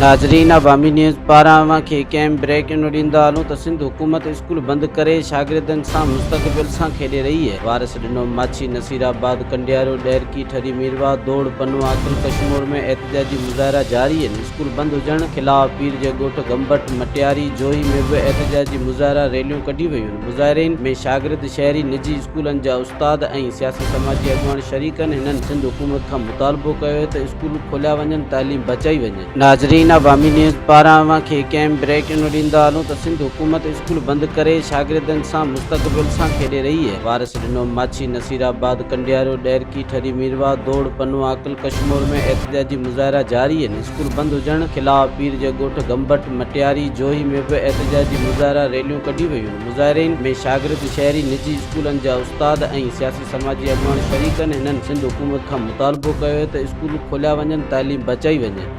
ناظرين عوامي نيوز پاران اوهان کي هڪ اهم بريڪنگ ڏيندا هلون ته سنڌ حڪومت اسڪول بند ڪري شاگردن سان مستقبل سان کيڏي رهي آهي. وارث ڏنو ماڇي، نصير آباد، ڪنڊيارو، ڏهرڪي، ٺري ميرواهه، دوڙ، پنو عاقل، ڪشمور ۾ احتجاجي مظاهرا جاري آهن. اسڪول بند هجڻ خلاف پير جي ڳوٺ گمبٽ، مٽياري، جوهي ۾ به احتجاجي مظاهرا ريليون ڪڍيون ويون آهن. مظاهرين ۾ شاگرد، شهري، نجي اسڪولن جا استاد ۽ سياسي سماجي اڳواڻ شريڪ آهن. هنن سنڌ حڪومت کان مطالبو ڪيو آهي ته اسڪول کوليا وڃن، تعليم بچائي وڃي. ناظرين عوامي نيوز پاران اوهان کي هڪ اهم بريڪنگ ڏيندا هلون ته سنڌ حڪومت اسڪول بند ڪري شاگردن سان مستقبل سان کيڏي رهي آهي. وارث ڏنو ماڇي، نصير آباد، ڪنڊيارو، ڏهرڪي، ٺري ميرواهه، دوڙ، پنو عاقل، ڪشمور ۾ احتجاجي مظاهرا جاري آهن. اسڪول بند هجڻ خلاف پير جي ڳوٺ گمبٽ، مٽياري، جوهي ۾ به احتجاجي مظاهرا ريليون ڪڍيون ويون آهن. مظاهرين ۾ شاگرد، شهري، نجي اسڪولن جا استاد ۽ سياسي سماجي اڳواڻ شريڪ آهن. هنن سنڌ حڪومت کان مطالبو ڪيو آهي ته اسڪول کوليا وڃن، تعليم بچائي وڃي.